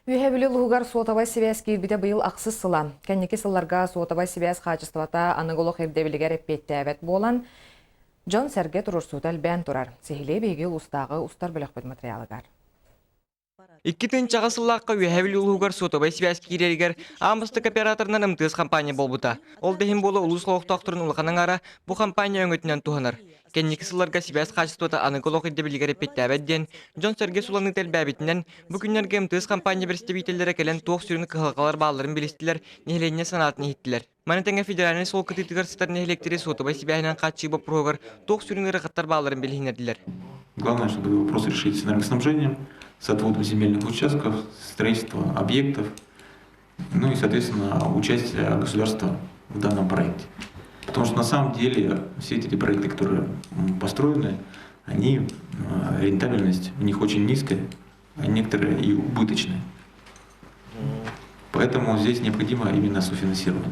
Үөһээ Бүлүү улууһугар суотабай сибээс киирбитэ быйыл ахсыс сыла. Кэнники сылларга суотабай сибээс хаачыстыбата аныгы олох ирдэбилигэр эппиэттээбэт буолан, дьон-сэргэ туруорсуута элбээн турар. Сиһилии биһиги улуустааҕы устар бөлөхпүт материалыгар. 2000 сыллаахха Үөһээ Бүлүү улууһугар суотабай сибээс киирэригэр аан бастакы операторынан МТС компания буолбута. Ол да иһин буола улуус олохтоохторун улахан аҥаара бу компания өҥөтүнэн туһанар. Кэнники сылларга сибээс хаачыстыбата аныгы олох ирдэбилигэр эппиэттээбэт диэн, дьон-сэргэ суланыыта элбээбитинэн, бу күннэргэ МТС компания бэрэстэбиитэллэрэ кэлэн туох сүрүн кыһалҕалар баалларын билистилэр, нэһилиэнньэ санаатын иһиттилэр. Маны тэҥэ федеральнай суол кытыытыгар сытар нэһилиэктэри суотабай сибээһинэн хааччыйыы боппуруоһугар туох сүрүн ыарахаттар баалларын билиһиннэрдилэр. Главное, чтобы вопрос решить с энергоснабжением, с отводом земельных участков, строительством объектов, ну и, соответственно, участие государства в данном проекте. Потому что на самом деле все эти проекты, которые построены, они, рентабельность у них очень низкая, а некоторые и убыточные. Поэтому здесь необходимо именно софинансирование.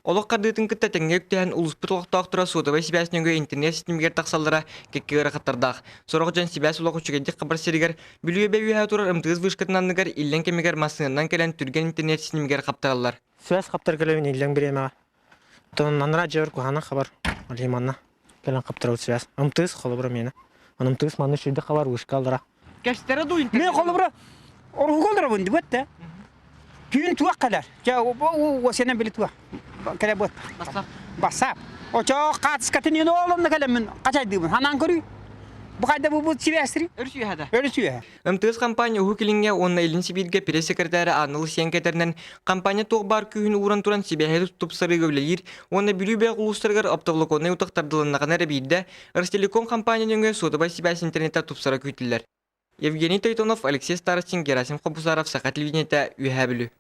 Олох хардыытын кытта тэҥҥэ үктэһэн улууспут олохтоохторо суотабай сибээс нөҥүө интернет ситимигэр тахсаллара кэккэ ыарахаттардаах. Сорох дьон сибээс олох үчүгэйдик хабар сиригэр Бүлүү эбэ үөһэ турар МТС вышкатын анныгар иллэҥ кэмигэр массыынанан кэлэн түргэн интернет ситимигэр хаптараллар. Связь хаптар кэлэбин иллэҥ бириэмэҕэ. Оттон анараа дьиэбэр куһаанан хабар. Ол манна кэлэн хаптарабыт связь. МТС холобура миэнэ. Аны МТС манна үчүгэйдик хабар вышка аллара. Кэстэрэ дуу Мен холобура оруһуга олоробун дибэт да. Түүн туох кэлэр. Дьэ уосенен били туох кэлэ буот. Бассаап. Очоо хаатыскатын иин олонно кэлэммин хачайдыыбын. Ханаан көрүй. Бу хайда бу бу сибээстири? Өрүс да. Өрүс үөһэ. МТС компания Уһук Илиҥҥэ уонна Илин Сибииргэ пресс-секретарэ Анна Лысенко этэринэн, компания туох баар күүһүн ууран туран сибээһи тупсарыыга үлэлиир уонна Бүлүү бэйэх улуустарыгар оптоволоконнай утах тардылыннаҕына эрэ биирдэ Ростелеком компания нөҥүө суотабай сибээс интернета тупсара күүтүллэр. Евгений Тойтонов, Алексей Старостин, Герасим Хобусаров, Саха телевидениетэ, Үөһээ Бүлүү.